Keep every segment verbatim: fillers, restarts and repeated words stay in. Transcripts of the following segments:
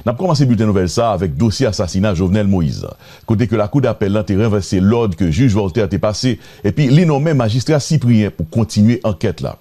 N ap kòmanse bilten nouvèl sa a avèk dosye asasina Jovenel Moïse la, kote ke Lakou Dapèl lan te ranvèse lòd ke jij Voltaire te pase, epi li nonmen majistra Cyprien pou kontinye ankèt la.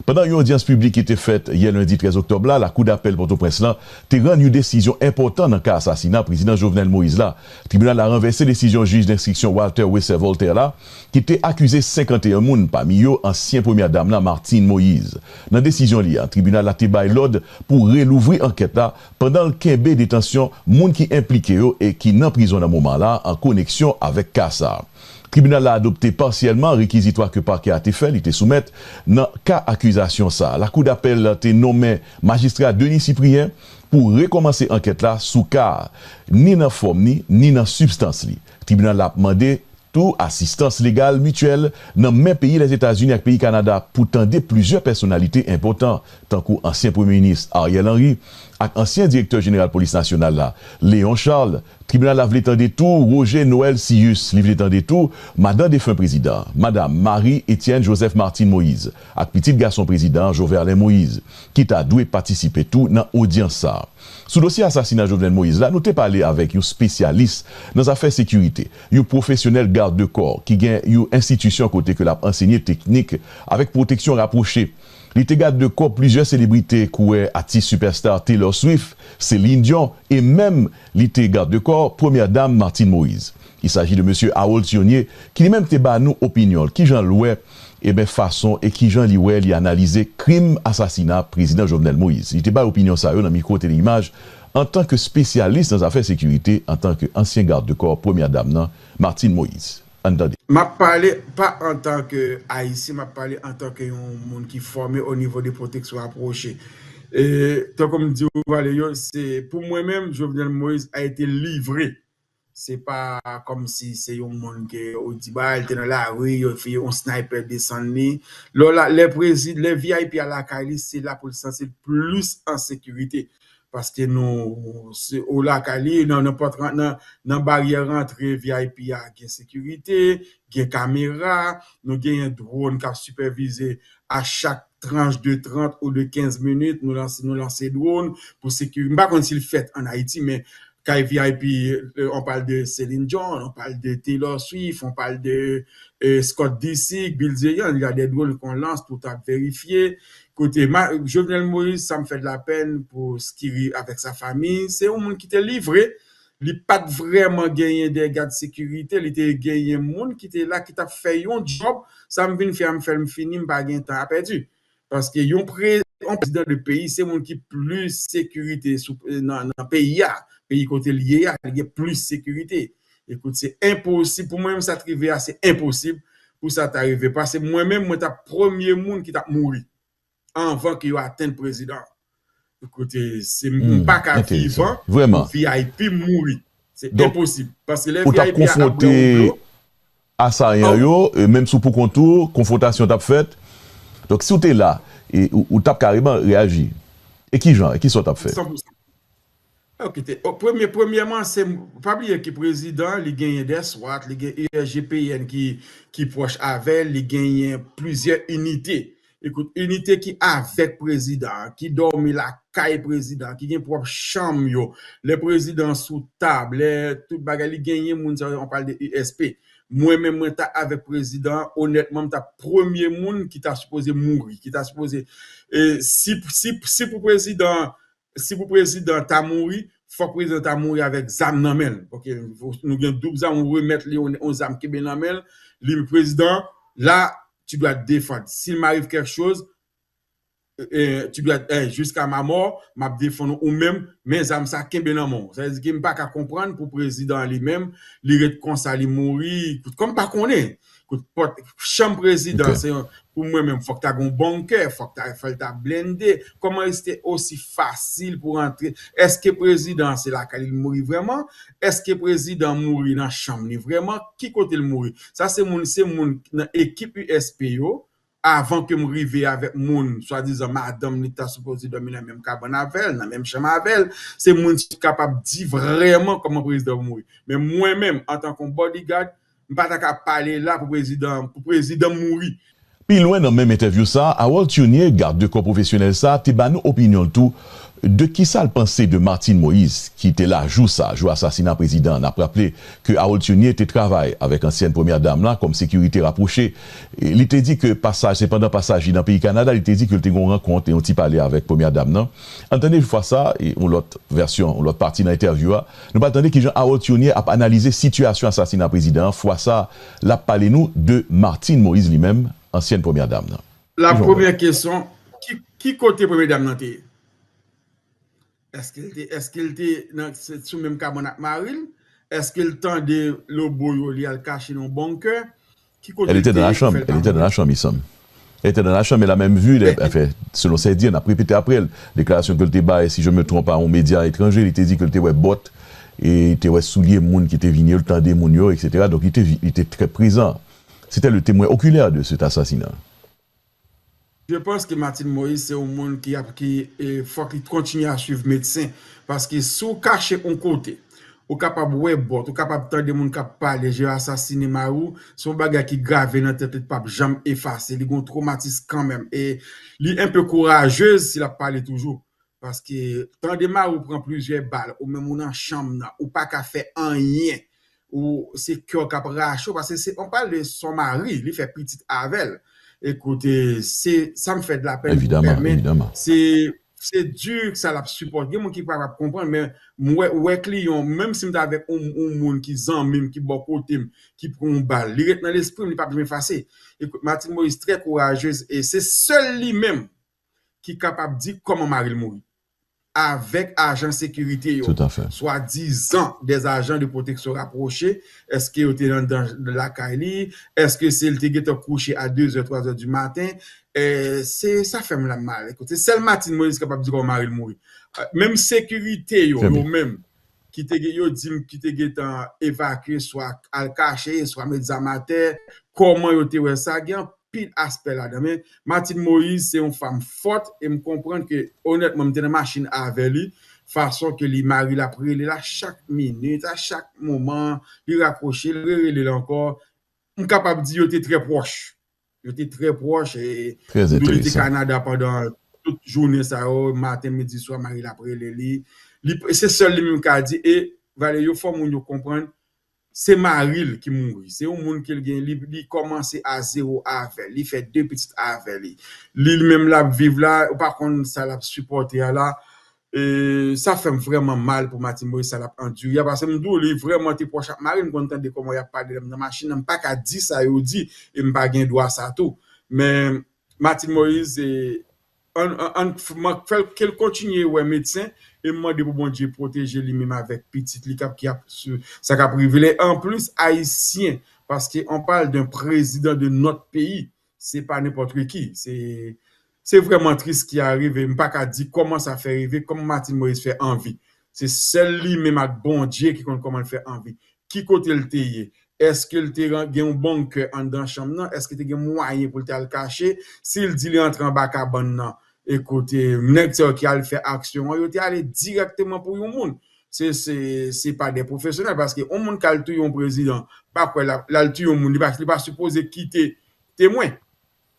Pandan yon odyans piblik ki te fèt yè lendi trèz oktòb la, Lakou Dapèl Pòtoprens lan te rann yon desizyon enpòtan nan ka asasina prezidan Jovenel Moïse la. Tribinal la ranvèse desizyon jij denstriksyon Walter Wesser Voltaire la, ki te akize senkanteyen moun, pami yo ansyen premyè dam lan, Martine Moïse. Nan desizyon li a, tribinal la te bay lòd pou relouvri ankèt la pandan l kenbe detansyon moun ki enplike yo e ki nan prizon nan moman la an koneksyon avèk ka sa a. Tribinal la adopte pasyèlman rekizitwa ke pakè a te fè, li te soumèt nan ka akizasyon sa a. Lakou dapèl te nonmen majistra Denis Cyprien pou rekòmanse ankèt la sou ka a, ni nan fòm ni, ni nan sibstans li. Tribinal la ap mande tou asistans legal mityèl nan men peyi Lèzetazini ak peyi Kanada pou tande plizyè pèsonalite enpòtan, tankou ansyen premye minis Ariel Henry ak ansyen direktè jeneral polis nasyonal la, Léon Charles. Tribinal la vle tande tou Roger Noël Cius, li vle tande tou madan defen prezidan, madam Marie Etienne Joseph Martine Moïse, ak pitit gason prezidan an, Joverlin Moïse, ki ta dwe patisipe tou nan odyans sa a. Sou dosye asasina Jovenel Moïse la, nou te pale avèk yon espesyalis nan zafè sekirite, yon pwofesyonèl gad de kò ki gen yon enstitisyon kote ke l ap ansenye teknik avèk pwoteksyon rapwoche. Li te gad de kò plizyè selebrite, kourè, atis sipèsta Taylor Swift, Celine Dion, e menm li te gad de kò premyè dam Martine Moïse. Il s'agit de mesye Harold Tionnier, ki li menm te ba nou opinyon l, kijan l wè, e ben, fason e kijan li wè, li analize krim asasina prezidan Jovenel Moïse. Li te bay opinyon sa yo nan mikwo Teleimaj antanke espesyalis nan zafè sekirite, antanke ansyen gad de kò premyè dam nan, Martine Moïse. Ann tande. M ap pale pa antanke Ayisyen, m ap pale antanke yon moun ki fòme o nivo de pwoteksyon rapwoche. E, tankou m di w, Valerio, se, pou mwen menm, Jovenel Moïse a été livré. Se pa kòmsi se yon moun ke ou di, ba, li te nan lari, yo fè yon sniper desann li. Lè w la, lè prezi-, lè V I P a lakay li, se la pou l santi l plis an sekirite. Paske nou, se, ou lakay li, nan, nan pòt ran-, nan, nan baryè rantre V I P a, gen sekirite, gen kamera, nou genyen dwòn k ap sipèvize a chak tranch de trant ou de kenz minit, nou lanse, nou lanse dwòn pou sekiri-, m pa konn si l fèt ann Ayiti, men kay V I P, euh, on parle de Céline Dion, on parle de Taylor Swift, on parle de, euh, Scott Disick, Bill Zerian, il y a des drones qu'on lance, tout ap verifye. Kote ma-, Jovenel Moïse, sa m fè de la pèn pou Skiri avèk sa fami. Se yon moun ki te livre. Li pa t vrèman genyen de gad sekirite, li te genyen moun ki te la, ki t ap fè yon djòb. Sa m vin fè a, m fè l, m fini, m pa gen tan a pèdi. Paske yon pre-, yon prezidan de peyi, se moun ki plis sekirite sou, nan, nan peyi a. Peyi kote l ye a, li gen plis sekirite. Ekout, se enposib. Pou mwen menm, sa t rive a, se enposib pou sa ta rive. Paske mwen menm, mwen t ap premye moun ki t ap mouri anvan ke yo atenn prezidan. Kote, se, m pa ka vivan pou V I P mouri. Se enposib. Paske lè V I P a ap bwè yon dlo, asayan yo, e menm si w pou kont ou, konfwontasyon t ap fèt. Donk, si w te la, e, ou, ou t ap kareman reyaji. E ki jan, e ki sa w t ap fè? San pou san. Ok, te, o, premye, premyèman, se, pa bliye ke prezidan, li genyen de swat, li gen U S G P N ki, ki pwòch avè l, li genyen plizyè inite. Ekout, inite ki avèk prezidan an, ki dòmi lakay prezidan an, ki gen pwòp chanm yo. Lè prezidan an sou tab, lè tout bagay, li genyen moun sa yo, on parle de U S P. Mwen menm, mwen ta avèk prezidan an, onètman, m ta premye moun ki ta sipoze mouri, ki ta sipoze, e, si, si, si pou prezidan an, si pou prezidan an ta mouri, fòk prezidan an ta mouri avèk zam nan men l. Ok, nou gen doub zam, ou remèt li yon, yon zam kenbe nan men l, li prezidan, là, tu dois te défendre. S'il m'arrive quelque chose, eh, tu dois, eh, jusqu'à ma mort, m ap defann ou menm, men zam sa kenbe nan men w. Sa vle di ke m pa ka konprann pou prezidan an li menm, li ret konsa, li mouri, kòm m pa konnen. Kout pòt, chanm prezidan, se yon, pou mwen menm, fòk ta gen yon bunkè, fòk ta, fòk ta blende. Kòman se te osi fasil pou rantre? Èske prezidan se lakay li mouri vrèman? Èske prezidan mouri nan chanm li vrèman? Ki kote l mouri? Sa se moun, se moun nan ekip U S P yo, avan ke m rive avèk moun, swadizan madanm li ta sipoze dòmi nan menm kabann avè l, nan menm chanm avè l, se moun ki kapab di vrèman kòman prezidan mouri. Men mwen menm, antanke yon bodyguard, m pa ta ka pale la pou prezidan, pou prezidan mouri. Pi lwen nan menm entèvyou sa, Harold Tionnier, gad de kò pwofesyonèl sa, te ba nou opinyon l tou De kisa l panse de Martine Moïse, ki te la jou sa, jou asasina prezidan an? N ap raple ke Harold Tionnier te travay avèk ansyèn premyè dam la kòm sekirite rapwoche. E li te di ke pasaj, se pandan pasaj li nan peyi Kanada, li te di ke l te gen yon rankont e yon ti pale avèk premyè dam nan. Ann tande fwa sa, e yon lòt vèsyon, yon lòt pati nan entèvyou a. Nou pral tande kijan Harold Tionnier ap analize sitiyasyon asasina prezidan an. Fwa sa, l ap pale nou de Martine Moïse li menm, ansyèn premyè dam nan. La premyè kesyon, ki, ki kote premye dam nan te ye? Èske l te, èske l te nan, sou menm kabann ak mari l? Èske l tande lobo yo, li al kache nan yon bunker? Ki kote l te ye ki fè l pa mouri? Elle était dans la chambre, elle était dans la chambre, il semble. Elle était dans la chambre, elle a même vu, les, enfin, selon ses dires, n ap repete apre l, deklarasyon ke l te bay, si je me trompe, a yon medya etranje, li te di ke l te wè bòt, e te wè soulye moun ki te vini yo, l tande moun yo, et cetera. Donk, li te, li te trè prezan. C'était le témoin oculaire de cet assassinat. Je pense que Martine Moïse se yon moun ki ap, ki, e, fòk li kontinye a swiv medsen. Paske si w kache yon kote, ou kapab wè bòt, ou kapab tande moun k ap pale, yo asasine mari w, se yon bagay ki grave nan tèt li, p ap janm efase. Li gen yon twomatis kanmenm. E li enpe kourajez si l ap pale toujou. Paske tande mari w pran plizyè bal, ou menm ou nan chanm nan, ou pa ka fè anyen. Ou se kè w k ap rache w, paske se, on parle de son mari, li fè pitit avè l. Ekoute, se, sa m fè de la pèn pou pèmen, se, se di sa l ap sipòte. Gen moun ki pa p ap konprann, men m wè, wè kliyan, menm si m t avèk yon, yon moun ki zanmi m, ki bò kote m, ki pran yon bal, li ret nan lespri m, li p ap janm efase. Ekoute, Martine Moïse trè kourajez, e se sèl li menm ki kapab di kòman mari l mouri. Avèk ajan sekirite yo, swadizan des agents de protection rapprochée, èske yo te anndan lakay li? Èske se l te gentan kouche a de zè, twa zè di maten? E, se, sa fè m la mal. Ekoute, se sèl Martine Moïse kapab di kòman mari l mouri. E, menm sekirite yo, yo menm, ki te gen, yo di m ki te gentan evakye, swa al kache, swa met zam atè, kòman yo te wè sa? Gen anpil aspè ladan. Men Martine Moïse se yon fanm fòt e m konprann ke, onètman, m te nan machin avè li, fason ke li, mari l ap rele l a chak minit, a chak moman, li rakwoche, li rerele l ankò. M kapab di yo te trè pwòch. Yo te trè pwòch e m tou li te Kanada pandan tout jounen sa yo, maten, midi, swa, mari l ap rele li. Li, se sèl li menm ka di, e Valerio, fò moun yo konprann, se mari l ki mouri. Se yon moun ke l gen, li, li kòmanse a zewo avè l, li fè de pitit avè li. Li, li menm l ap viv la, ou pa konn sa l ap sipòte a la. E sa fè m vrèman mal pou Martine Moïse, sa l ap andire a, paske m di w, li vrèman te pwòch ak mari m, m konn tande kòman y ap pale lè m nan machin nan, m pa ka di sa yo di, e m pa gen dwa sa tou. Men Martine Moïse, e, ann, ann, ann f-, man, fè l, ke l kontinye wè medsen, e m mande pou Bondye pwoteje li menm avèk pitit li k ap, ki ap, sa k ap rive l. E anplis, Ayisyen, paske on parle d'un président de notre pays, se pa nenpòt ki, se, se vrèman tris ki a rive, m pa ka di kòman sa fè rive, kòman Martine Moïse fè anvi. Se sèl li menm ak Bondye ki konn kòman l fè anvi. Ki kote l te ye? Èske l te ran-, gen yon bunker anndan chanm nan? Èske te gen mwayen pou l te al kache? Si l di li antre anba kabann nan, e kote nèg sa yo ki al fè aksyon an, yo te ale dirèkteman pou yon moun. Se, se, se pa de pwofesyonèl, paske yon moun k al touye yon prezidan, pa kwè l ap, l al touye yon moun, li pa, li pa sipoze kite temwen.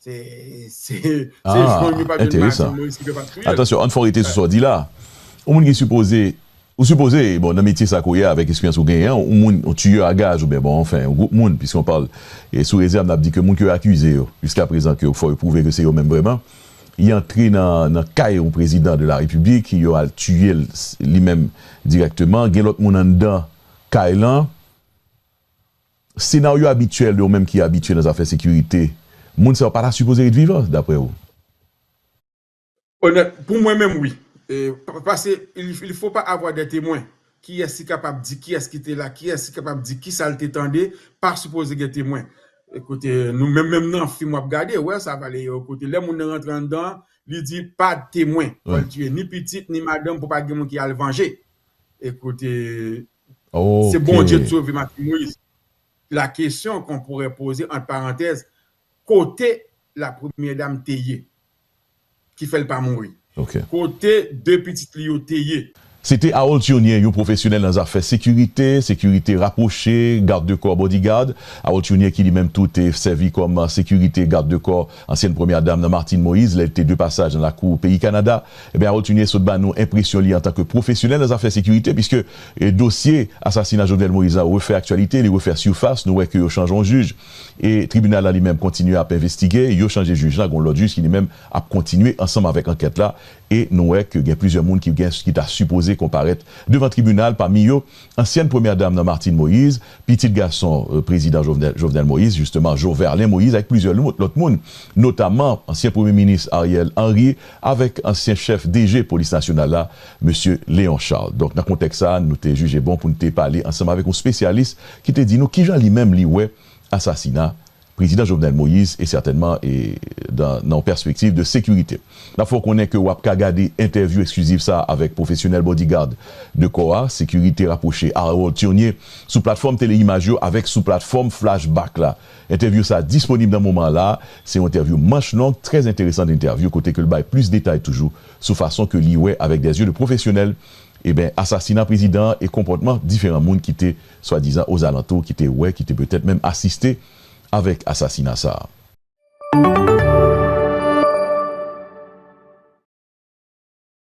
Se, se, se jan yo pa jwenn Martine Moïse ki fè pa touye l. Atansyon, ann fò rete sou sa w di la. Yon moun ki sipoze, ou sipoze, bon, nan metye sa ke w ye a, avèk eksperyans ou genyen an, yon moun, yon tiyè a gaz oubyen, bon, anfen, yon gwoup moun, puisqu'on parle, e sou rezèv, n ap di ke moun ke yo akize yo, jiskaprezan, ke fò yo pwouve ke se yo menm vrèman, y antre nan, nan kay yon prezidan de la repiblik, yo al tiye l, li menm dirèkteman, gen lòt moun anndan kay lan. Senaryo abityèl, ou menm ki abitye nan zafè sekirite, moun sa yo pa ta sipoze ret vivan, daprè ou? Onèt, pou mwen menm, wi. E, pa-, paske il, il faut pas avoir des témoins. Kiyès ki kapab di kiyès ki te la, kiyès ki kapab di kisa l te tande, pa sipoze gen temwen. Ekoute, nou menm, menm nan fim w ap gade, wè sa, Valerio, kote lè moun nan rantre anndan, li di pa temwen. Fò l tiye ni pitit, ni madanm pou pa gen moun ki al vanje. Ekoute, se Bondye ki sove Martine Moïse. La question qu'on pourrait poser, entre parenthèses, kote la premyè dam te ye ki fè l pa mouri? Kote de pitit li yo te ye? Se te Harold Turnier, yon pwofesyonèl nan zafè sekirite, sekirite rapwoche, gad de kò, bodyguard. Harold Turnier ki li menm tou te sèvi kòm sekirite, gad de kò, ansyèn premyè dam nan Martine Moïse, lè l te de pasaj nan lakou peyi Kanada. Ebyen, Harold Turnier sot ba nou enpresyon li antanke pwofesyonèl nan zafè sekirite, piske e, dosye asasina Jovenel Moïse la refè aktyalite, li refè sifas. Nou wè ke yo chanje yon jij. E tribinal la li menm kontinye ap envestige. Yo chanje jij la, gen yon lòt jij ki li menm ap kontinye ansanm avèk ankèt la. E nou wè ke gen plizyè moun ki gen, ki ta sipoze konparèt devan tribinal, pami yo ansyèn premyè dam nan Martine Moïse, pitit gason, e, prezidan Jovenel, Jovenel Moïse, jisteman, Joverlin Moïse, avèk plizyè lou-, lòt moun, notaman ansyen premye minis Ariel Henry, avèk ansyen chèf D G polis nasyonal la, mesye Léon Charles. Donk, nan kontèks sa, nou te jije bon pou n te pale ansanm avèk yon espesyalis ki te di nou kijan li menm li wè asasina prezidan Jovenel Moïse e sètènman e dan, nan yon pèspektiv de sekirite. N ap fè w konnen ke w ap ka gade entèvyou eksklizif sa a avèk pwofesyonèl bodyguard de kò a, sekirite rapwoche Harold Turnier, sou platfòm Tele Imaj yo avèk sou platfòm Flashback la. Entèvyou sa a disponib nan moman la. Se yon entèvyou manch long, trè enteresan entèvyou, kote ke l bay plis detay toujou sou fason ke li wè avèk de zye de pwofesyonèl, ebyen, asasina prezidan an e konpòtman diferan moun ki te swadizan ozalantou, ki te wè, ki te petèt menm asiste avèk asasina sa a.